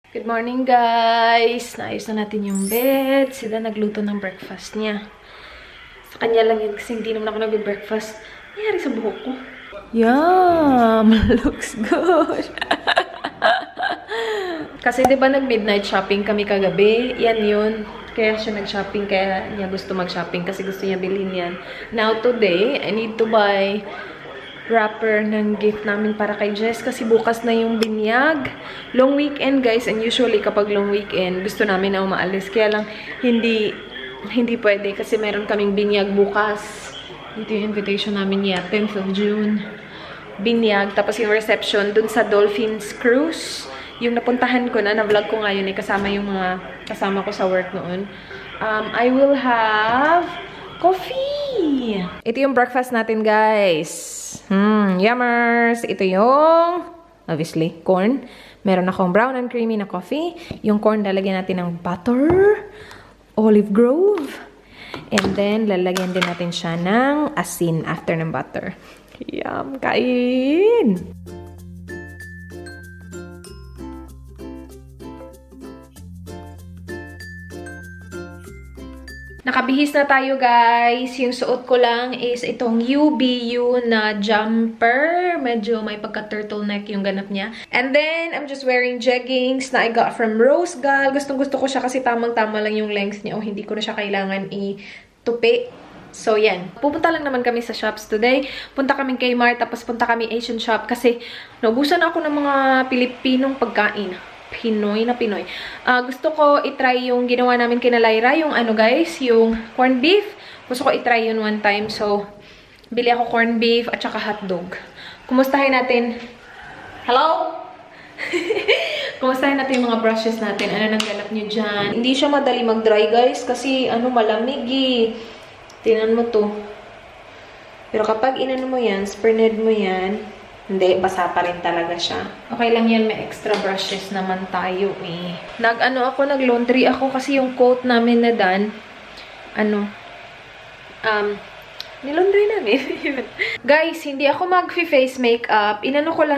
Good morning, guys! Naayos na natin yung bed. Sila nagluto ng breakfast niya. Sa kanya lang yun kasi hindi naman ako nag-breakfast. Nangyari sa buhok ko. Yum! Looks good! Kasi diba nag-midnight shopping kami kagabi? Yan yun. Kaya siya nag-shopping. Kaya niya gusto mag-shopping kasi gusto niya bilhin yan. Now today, I need to buy wrapper ng gift namin para kay Jess kasi bukas na yung binyag. Long weekend, guys, and usually kapag long weekend, gusto namin na umaalis. Kaya lang, hindi pwede kasi meron kaming binyag bukas. Ito yung invitation namin niya, 10th of June. Binyag, tapos yung reception dun sa Dolphins Cruise. Yung napuntahan ko na-vlog ko ngayon, kasama yung mga kasama ko sa work noon. I will have coffee! Ito yung breakfast natin, guys. Yummers! Ito yung, obviously, corn. Meron akong brown and creamy na coffee. Yung corn, lalagyan natin ng butter, olive grove, and then, lalagyan din natin siya ng asin after ng butter. Yum! Kain! Nakabihis na tayo, guys. Yung suot ko lang is itong UBU na jumper. Medyo may pagka-turtleneck yung ganap niya. And then, I'm just wearing jeggings na I got from Rose Gal. Gustong-gusto ko siya kasi tamang-tama lang yung length niya. O hindi ko na siya kailangan i-tupi. So, yan. Pupunta lang naman kami sa shops today. Punta kami Kmart, tapos punta kami Asian shop kasi naubusan ako ng mga Pilipinong pagkain. Pinoy na Pinoy. Gusto ko itry yung ginawa namin kina Lyra, yung ano guys, yung corned beef. Gusto ko itry yun one time. So, bili ako corned beef at saka hotdog. Kumustahin natin? Hello? Kumustahin natin yung mga brushes natin. Ano nang ganap nyo dyan? Hindi siya madali mag-dry guys kasi ano malamig eh. Tingnan mo to. Pero kapag inano mo yan, spurned mo yan, hindi, basa pa rin talaga siya. Okay lang yan, may extra brushes naman tayo eh. Nag-laundry ako kasi yung coat namin na Dan, nilaundry namin. Guys, hindi ako mag-face makeup.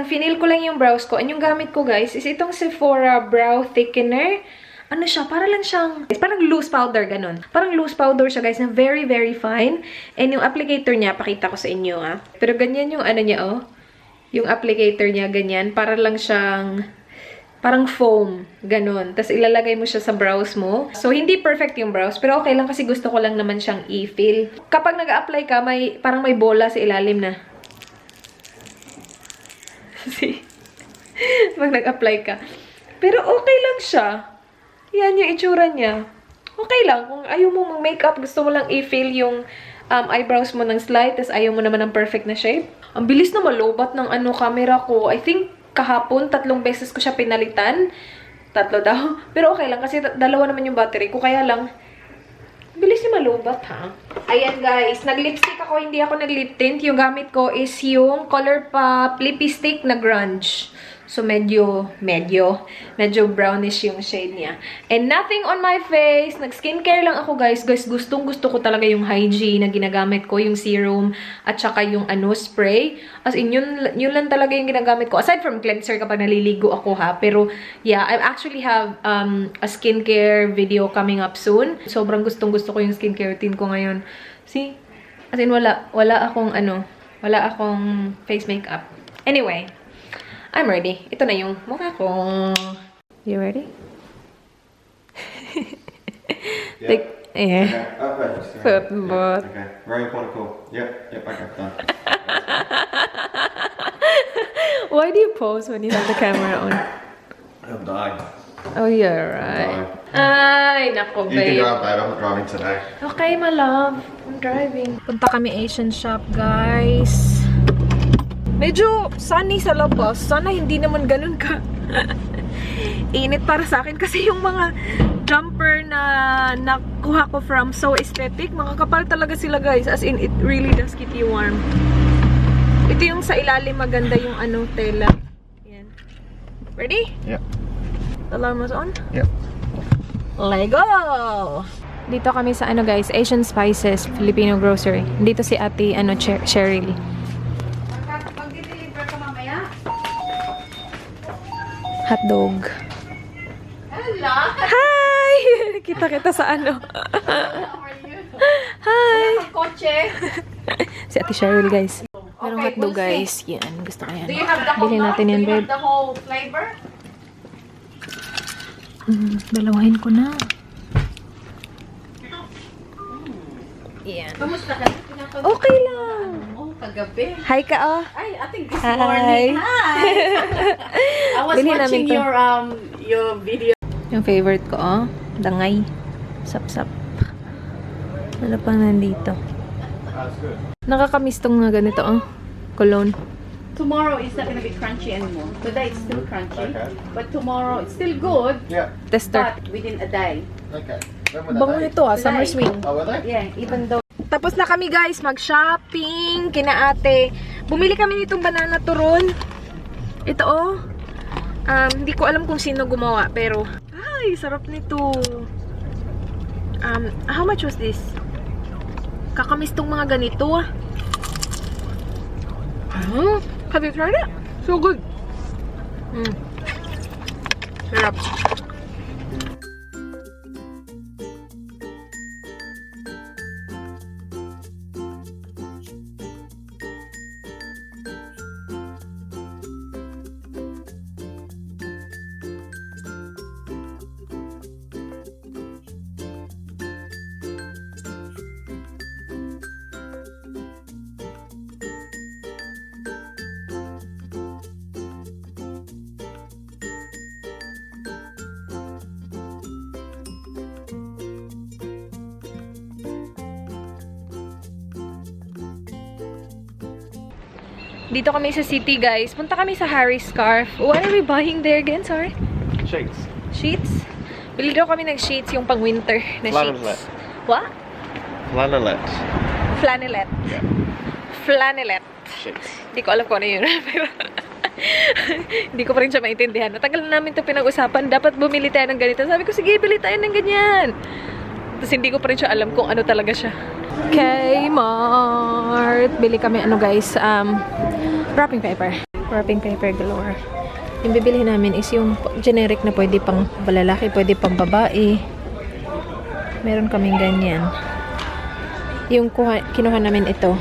Finil ko lang yung brows ko. And yung gamit ko, guys, is itong Sephora Brow Thickener. Ano siya? Parang loose powder, ganun. Parang loose powder siya, guys, na very, very fine. And yung applicator niya, pakita ko sa inyo, ha. Pero ganyan yung ano niya, oh. Yung applicator niya, ganyan. Para lang siyang, parang foam. Ganun. Tapos ilalagay mo siya sa brows mo. So, hindi perfect yung brows. Pero okay lang kasi gusto ko lang naman siyang i-fill. Kapag nag-a-apply ka, parang may bola sa ilalim na. See? Pag nag-apply ka. Pero okay lang siya. Yan yung itsura niya. Okay lang. Kung ayaw mo mag-makeup, gusto mo lang i-fill yung eyebrows mo ng slight, tapos ayaw mo naman ng perfect na shape. Ang bilis na malobat ng camera ko. I think kahapon, 3 beses ko siya pinalitan. 3 daw. Pero okay lang kasi 2 naman yung battery ko. Kaya lang, bilis niya malobat ha. Ayan guys, nag-lipstick ako. Hindi ako nag-lip tint. Yung gamit ko is yung Colourpop Lippy Stick na grunge. So, medyo brownish yung shade niya. And nothing on my face. Nag-skincare lang ako, guys. Guys, gustong-gusto ko talaga yung hygiene na ginagamit ko. Yung serum at saka yung spray. As in, yun lang talaga yung ginagamit ko. Aside from cleanser kapag naliligo ako, ha. Pero, yeah, I actually have a skincare video coming up soon. Sobrang gustong-gusto ko yung skincare routine ko ngayon. See? As in, wala akong face makeup. Anyway, I'm ready. Ito na yung mukha ko. You ready? Yeah. Like, yeah. Okay. Football. Okay. Very political. Yep, okay, done. Why do you pose when you have the camera on? I'm dying. Oh, you're right. Ay, nako, babe. You can drive, babe. I'm not driving today. Okay, my love. I'm driving. Punta kami Asian shop, guys. Medyo sunny sa labas. Sana hindi naman ganun ka. Init para sa akin kasi yung mga jumper na nakuha ko from So Aesthetic, makakapal talaga sila, guys. As in, it really does keep you warm. Ito yung sa ilalim maganda yung tela. Yan. Ready? Yep. The alarm was on? Yep. Let's go! Dito kami sa guys, Asian Spices, Filipino grocery. Dito si ate, Cheryl. Hotdog. lang. Hi! Kita-kita sa ano. How are you? Hi! Kotse. Si Ate Cheryl, guys. Merong Okay, hotdog, we'll see. guys. Yan. Gusto ko yan. Do you have the whole Bilhin natin yan, Do you babe. have the whole flavor? Dalawahin ko na. Yan. Kamusta ka? Okay lang. Oh, kagabi. Hi ka, oh. Ay, I think this Hi. morning. Hi. I was Bilhin watching namin to. your video. Yung favorite ko, oh. Dangay. Sap-sap. Ano pang nandito? That's good. Nakakamiss tong mga ganito, oh. Cologne. Tomorrow it's not gonna be crunchy anymore. Today it's still crunchy, Okay. but tomorrow it's still good, Yeah. Tester. but within a day. Okay. When would that Bango be? nito, ah. Summer swing. Oh, were they? Yeah, even though. Tapos na kami, guys, mag-shopping kina ate. Bumili kami nitong banana turon. Ito, oh. Hindi ko alam kung sino gumawa, pero ay, sarap nito. How much was this? Kakamis tong mga ganito. Have you tried it? So good. Sarap. Dito kami sa city, guys. Punta kami sa Harry's Scarf. What are we buying there again? Sorry. Sheets. Sheets? Bili daw kami ng sheets, yung pang-winter na Flannelette. sheets. What? Flannelette. Flannelette. Yeah. Flannelette. Sheets. Hindi ko alam kung ano yun. Pero hindi ko pa rin siya maintindihan. Natagal na namin ito pinag-usapan. Dapat bumili tayo ng ganito. Sabi ko, sige, bili tayo ng ganyan. Tapos hindi ko pa rin siya alam kung ano talaga siya. Kmart. Bili kami, ano guys, wrapping paper. Wrapping paper galore. Yung bibilihin namin is yung generic na pwede pang balalaki, pwede pang babae. Meron kaming ganyan. Yung kinuha namin ito.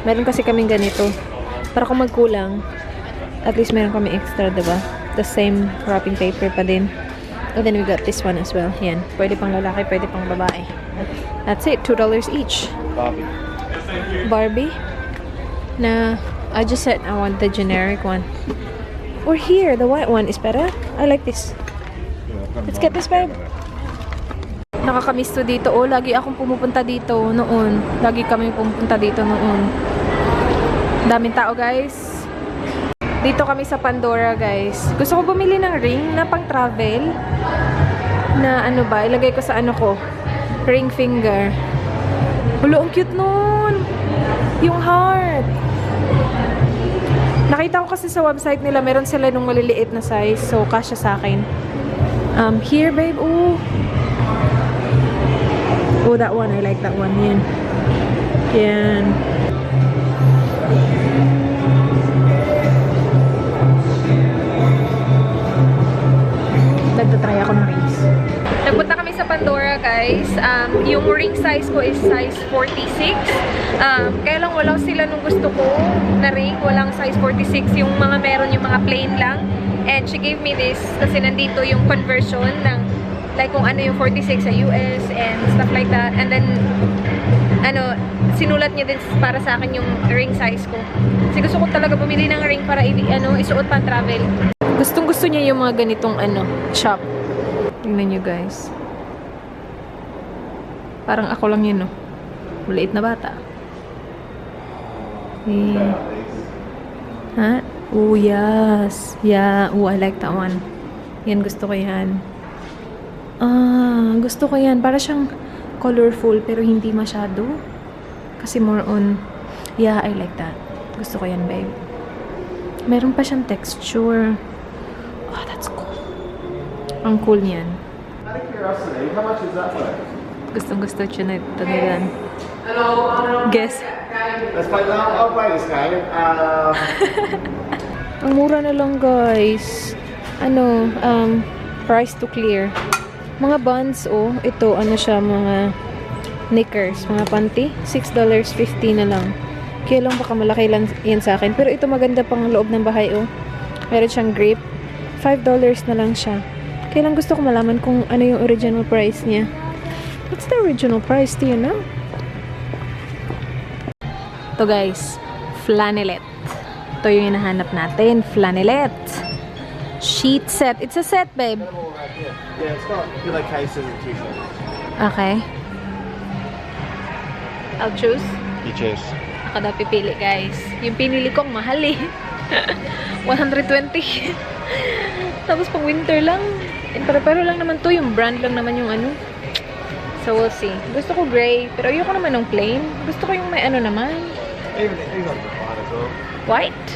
Meron kasi kaming ganito. Para kung magkulang, at least meron kami extra, diba? The same wrapping paper pa din. And then we got this one as well. Yan. Pwede pang lalaki, pwede pang babae. That's it. $2 each. Barbie. Barbie. Na, I just said I want the generic one. Or here, the white one is better. I like this. Let's get this, babe. Nakakamiss to dito. Oh, lagi akong pumupunta dito noon. Lagi kami pumupunta dito noon. Daming tao, guys. Dito kami sa Pandora, guys. Gusto ko bumili ng ring na pang travel. Na ano ba, ilagay ko sa ano ko. Ring finger. Hulo, ang cute nun. Yung heart. Nakita ko kasi sa website nila, meron sila nung maliliit na size. So, kasya sa akin. Here, babe. Oh. Oh, that one. I like that one. Yan. Yan. Nagtatry ako ng rings. Nagpunta kami sa Pandora, guys. Yung ring size ko is size 46. Kaya lang walang sila nung gusto ko na ring. Walang size 46. Yung mga meron, yung mga plain lang. And she gave me this kasi nandito yung conversion ng like kung ano yung 46 sa US and stuff like that. And then, ano, sinulat niya din para sa akin yung ring size ko. Kasi gusto ko talaga bumili ng ring para isuot pang travel. Gustong gusto niya yung mga ganitong ano, shop. Tingnan nyo, guys. Parang ako lang yun, no? Maliit na bata. Eh. Ha? Oh, yes. Yeah. Oh, I like that one. Yan, gusto ko yan. Gusto ko yan. Para siyang colorful, pero hindi masyado. Kasi more on, yeah, I like that. Gusto ko yan, babe. Meron pa siyang texture. Oh, that's cool. Ang cool niyan. Out of curiosity, how much is that worth? Gustong-gusto siya na ito nilan. Guess. Let's play that. I'll play this game. Ang mura na lang, guys. Ano, Price to clear. Mga buns, oh. Ito, ano siya, mga knickers, mga panty. $6.50 na lang. Kaya lang baka malaki lang yan sa akin. Pero ito maganda pang loob ng bahay, oh. Meron siyang grape. $5 na lang siya. Kaya lang gusto ko malaman kung ano yung original price niya. What's the original price? Do you know? Ito guys, flannelette. Ito yung hinahanap natin. Flannelette. Sheet set. It's a set, babe. Yeah, it's got pillowcases and t-shirts. Okay. I'll choose. You choose. Ako daw pipili, guys. Yung pinili kong mahal eh. 120. Tapos pang winter lang. And pero lang naman to. Yung brand lang naman yung ano. So we'll see. Gusto ko gray. Pero ayoko naman ng plain. Gusto ko yung may ano naman. Even the white as well. White?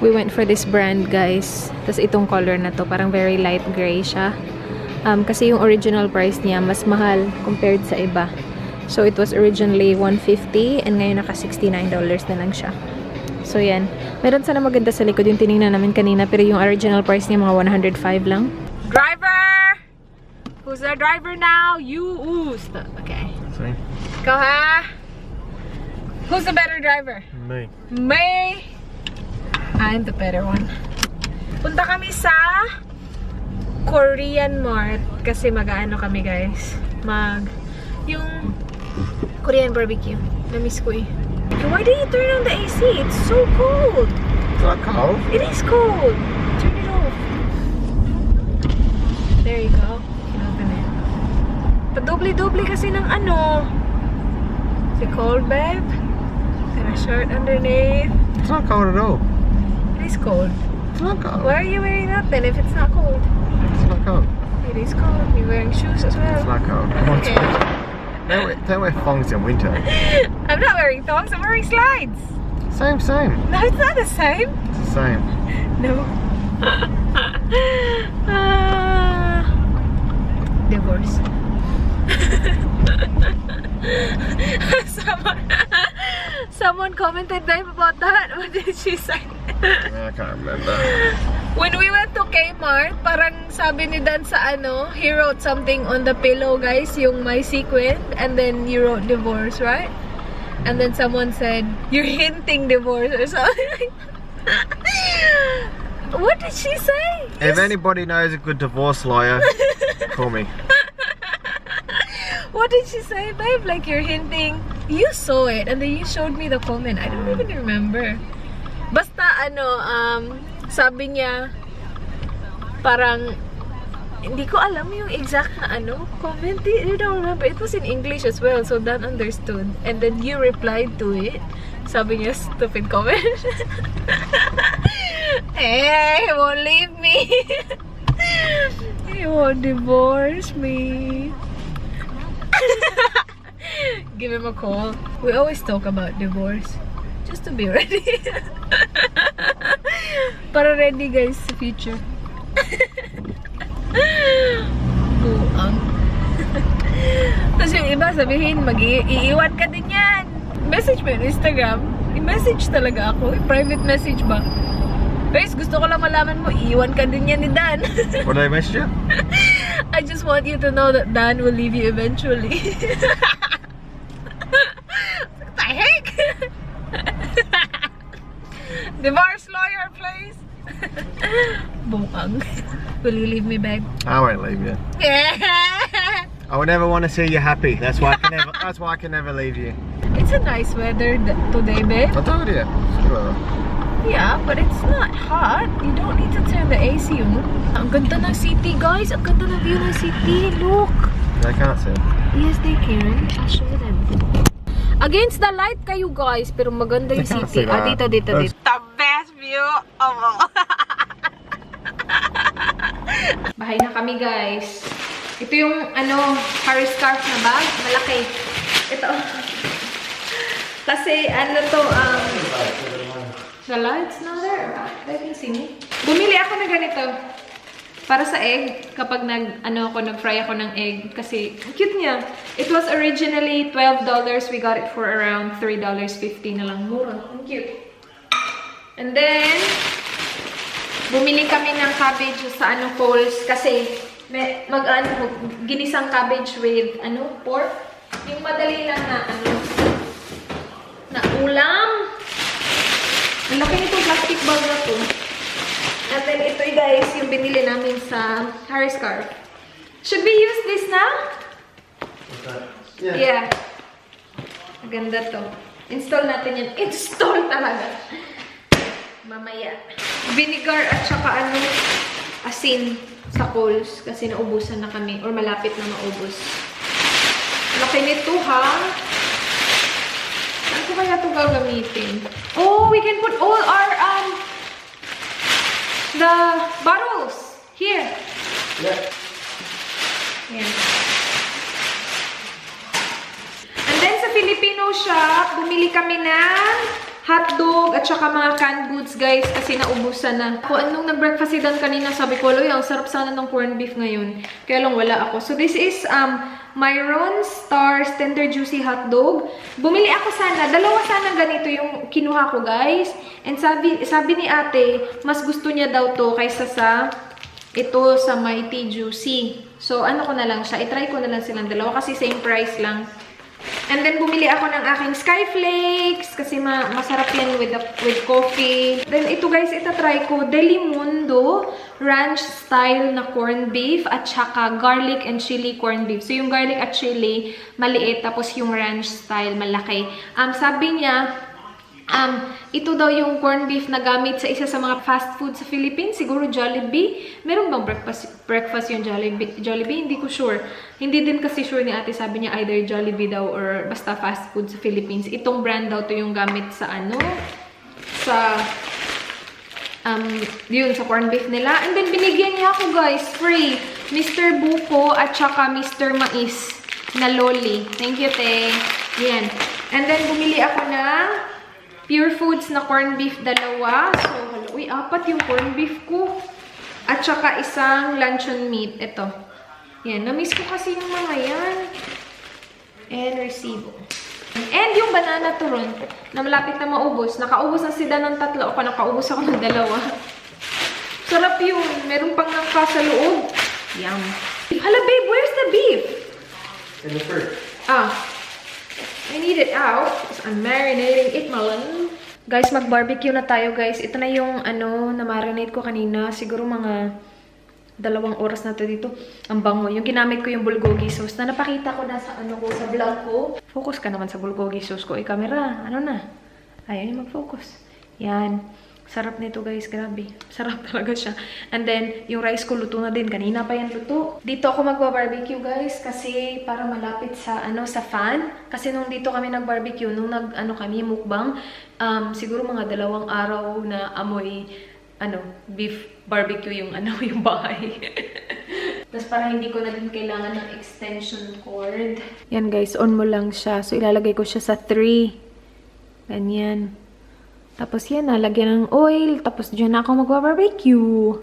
We went for this brand, guys. Tapos itong color na to, parang very light gray siya. Kasi yung original price niya, mas mahal compared sa iba. So, it was originally $150 and ngayon naka $69 na lang siya. So, yan. Meron sana maganda sa likod yung tinignan namin kanina, pero yung original price niya mga $105 lang. Driver! Who's the driver now? You! Okay. See? Go ha! Who's the better driver? Me. Me! I'm the better one. Punta kami sa Korean Mart kasi mag-ano kami, guys. Yung Korean barbecue. Na-miss ko eh. Why do you turn on the AC? It's so cold. Is that cold? It is cold. Turn it off. There you go. You can open it. Padobli-dobli kasi ng ano. Is it cold, babe? Got a shirt underneath. It's not cold at all. It is cold. It's not cold. Why are you wearing that then if it's not cold? It's not cold. It is cold. You're wearing shoes as well. It's not cold. Okay. Don't wear thongs in winter. I'm not wearing thongs. I'm wearing slides. Same. No, it's not the same. It's the same. No. Divorce. Someone commented babe about that. What did she say? I can't remember. When we went to Kmart, parang sabi ni Dan sa ano, he wrote something on the pillow, guys, yung my sequin, and then you wrote divorce, right? And then someone said, you're hinting divorce or something. What did she say? If anybody knows a good divorce lawyer, call me. What did she say, babe? Like you're hinting. You saw it and then you showed me the comment. I don't even remember. Basta ano, sabi niya, parang, hindi ko alam yung exact na ano, comment. You don't remember. It was in English as well, so Dan understood. And then you replied to it. Sabi niya, stupid comment. Hey, he won't leave me. He won't divorce me. Give him a call. We always talk about divorce. Just to be ready. Para ready, guys, sa future. Buang. Tapos yung iba sabihin, mag-iiwan ka din yan. Message mo yung Instagram. I-message talaga ako. Private message ba? Guys, gusto ko lang malaman mo, iiwan ka din yan ni Dan. What did I message you? I just want you to know that Dan will leave you eventually. What the heck? Divorce lawyer, please. Bukang. Will you leave me, babe? I won't leave you. I would never want to see you happy. That's why I can never leave you. It's a nice weather today, babe. I told you. It's good weather. Yeah, but it's not hot. You don't need to turn the AC on. Ang ganda ng city, guys. Ang ganda ng view ng city. Look. They can't see. Yes, they can. I'll show them. Against the light kayo, guys. Pero maganda yung city. Ah, dito. The best view of all. Bahay na kami, guys. Ito yung, Harry scarf na bag. Malaki. Ito. Kasi ano to, the light's not there. I can see me. Bumili ako ng ganito. Para sa egg, kapag nag-fry ako ng egg. Kasi, cute niya. It was originally $12. We got it for around $3.50 na lang. Mura. Ang cute. And then, bumili kami ng cabbage sa Coles. Kasi, ginisang cabbage with, pork. Yung madali lang na ulam. Ang laki nitong plastic bag na to. And then ito guys, yung binili namin sa Harry Scarf. Should we use this now? Yeah. Maganda to. Install natin yan. Install talaga. Mamaya. Vinegar at saka asin sa Coles. Kasi naubusan na kami. Or malapit na maubos. Laki nito ha. Ano ko kaya ito gagamitin? Oh, we can put all our the bottles here. Yeah. Yeah. And then sa Filipino shop, bumili kami ng hotdog at saka mga canned goods, guys, kasi naubusan na. Kung anong nag-breakfast dan kanina, sabi ko, ang sarap sana ng corned beef ngayon. Kaya lang wala ako. So this is Myron Stars Tender Juicy Hotdog. Bumili ako sana, dalawa sana ganito yung kinuha ko, guys. And sabi ni ate, mas gusto niya daw to kaysa sa ito sa Mighty Juicy. So ano ko na lang siya, itry ko na lang silang dalawa kasi same price lang. And then bumili ako ng aking Skyflakes kasi masarap yan with coffee. Then ito guys, itatry ko Delimundo ranch style na corned beef at saka garlic and chili corned beef. So yung garlic at chili maliit, tapos yung ranch style malaki. Sabi niya, ito daw yung corned beef na gamit sa isa sa mga fast food sa Philippines. Siguro Jollibee. Meron bang breakfast yung Jollibee? Hindi ko sure. Hindi din kasi sure ni ate. Sabi niya either Jollibee daw or basta fast food sa Philippines. Itong brand daw to yung gamit sa yun, sa corned beef nila. And then binigyan niya ako guys, free. Mr. Buko at saka Mr. Mais na loli. Thank you, te. Yan. And then bumili ako ng Pure Foods na corned beef dalawa. So, uy, 4 yung corned beef ko. At saka isang luncheon meat. Ito. Yan. Na-miss ko kasi yung mga yan. And resibo. And yung banana turon na malapit na maubos. Nakaubos na sila ng 3. Ako nakaubos ako ng 2. Sarap yun. Meron pang nangka sa loob. Yum. Hala, babe, where's the beef? In the fridge. I need it out because I'm marinating it, Malan. Guys, mag-barbecue na tayo, guys. Ito na yung, na-marinate ko kanina. Siguro mga 2 oras na to dito. Ang bango. Yung ginamit ko yung bulgogi sauce na napakita ko na sa, sa vlog ko. Focus ka naman sa bulgogi sauce ko. Camera. Ano na? Ayaw yung mag-focus. Yan. Sarap nito, guys. Grabe. Sarap talaga siya. And then, yung rice ko luto na din. Kanina pa yan luto. Dito ako magba-barbecue, guys. Kasi para malapit sa, sa fan. Kasi nung dito kami nag-barbecue, nung kami mukbang, siguro mga 2 araw na amoy, beef barbecue yung, yung bahay. Tapos para hindi ko na din kailangan ng extension cord. Yan, guys. On mo lang siya. So, ilalagay ko siya sa 3. Ganyan. Tapos yan, nalagyan ng oil. Tapos dyan na ako magwa-barbecue.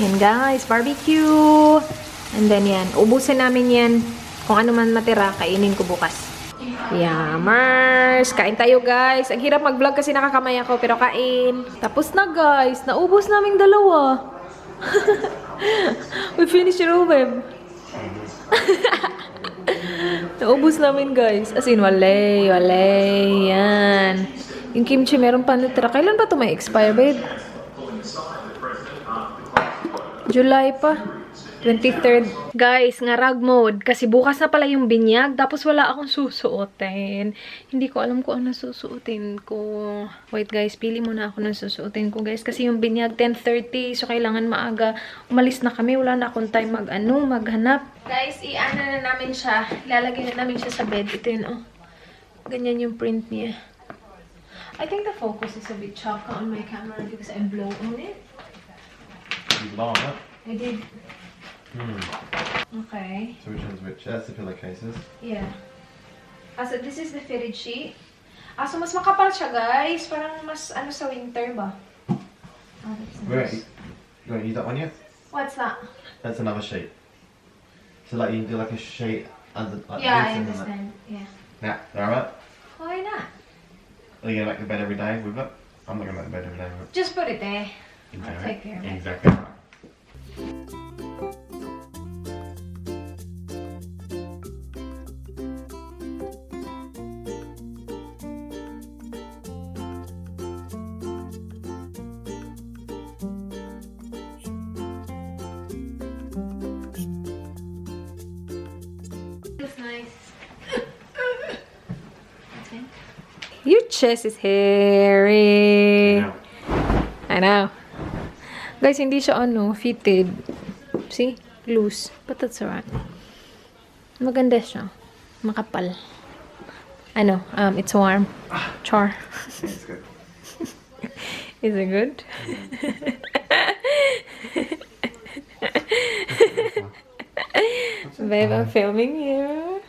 Yan guys, barbecue. And then yan, ubusin namin yan. Kung ano man matira, kainin ko bukas. Yammers! Kain tayo guys. Ang hirap mag-vlog kasi nakakamay ako, pero kain. Tapos na guys, naubos naming 2. We finished it all, babe. Naubos namin guys. As in, walay. Yan. Yung kimchi meron pa natira. Kailan ba ito may expire, babe? July pa. 23rd. Guys, ngarag mode. Kasi bukas na pala yung binyag. Tapos wala akong susuotin. Hindi ko alam kung ano susuotin ko. Wait guys, pili muna ako ng susuotin ko guys. Kasi yung binyag 10:30. So kailangan maaga. Umalis na kami. Wala na akong time maghanap. Guys, i-ano na namin siya. Ilalagay na namin siya sa bed. Ito yun, oh. Ganyan yung print niya. I think the focus is a bit choppy on my camera because I blow on it. You blow on it? I did. Okay. So which one's which? That's the pillowcases. Yeah. So this is the fitted sheet. So mas makapal siya, guys. Parang mas ano sa winter ba? Oh, that's nice. Wait, you don't use that one yet? What's that? That's another sheet. So like you can do like a sheet under like Yeah, I this and then understand. Yeah. that. Yeah, alright? Why not? Are you gonna make the bed every day with it? I'm not gonna make the bed every day with it. Just put it there. I'll Okay. take care of it. Exactly right. Looks nice. Your chest is hairy. Now, I know. Guys, hindi siya fitted. See? Loose. But that's alright. Maganda siya. Makapal. It's warm. Char. it's good. Is it good? Babe, I'm filming you.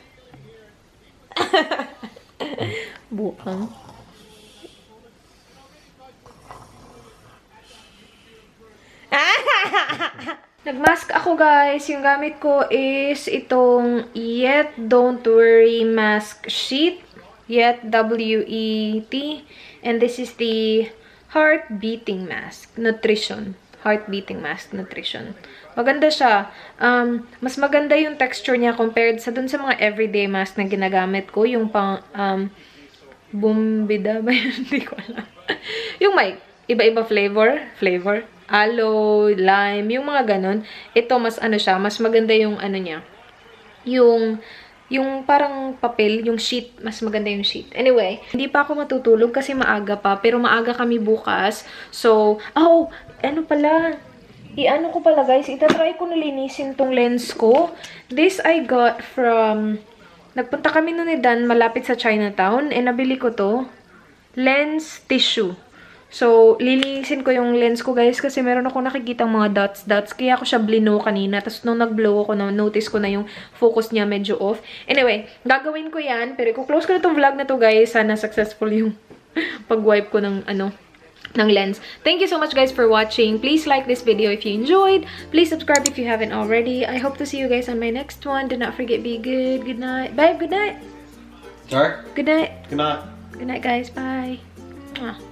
Bukang. Nagmask ako, guys. Yung gamit ko is itong Yet Don't Worry Mask Sheet. Yet, W-E-T. And this is the Heart Beating Mask. Nutrition. Heart Beating Mask Nutrition. Maganda siya. Mas maganda yung texture niya compared sa dun sa mga everyday mask na ginagamit ko. Yung pang, bumbida ba yun? Hindi ko alam. Yung may iba-iba flavor. Aloe, lime, yung mga ganun. Ito, mas siya, mas maganda yung niya. Yung parang papel, yung sheet, mas maganda yung sheet. Anyway, hindi pa ako matutulog kasi maaga pa, pero maaga kami bukas. So, I-ano ko pala guys, itatry ko na linisin tong lens ko. This I got from, nagpunta kami nun ni Dan malapit sa Chinatown, nabili ko to. Lens tissue. So, lilinisin ko yung lens ko guys kasi meron ako nakikitang mga dots. Kaya ako siya blino kanina. Tapos nung nag-blow ako, notice ko na yung focus niya medyo off. Anyway, gagawin ko yan. Pero i-close ko na tong vlog na to guys. Sana successful yung pag-wipe ko ng lens. Thank you so much guys for watching. Please like this video if you enjoyed. Please subscribe if you haven't already. I hope to see you guys on my next one. Do not forget, be good. Good night. Bye. Good night. sorry? Good night. Good night. Good night guys. Bye. Mwah.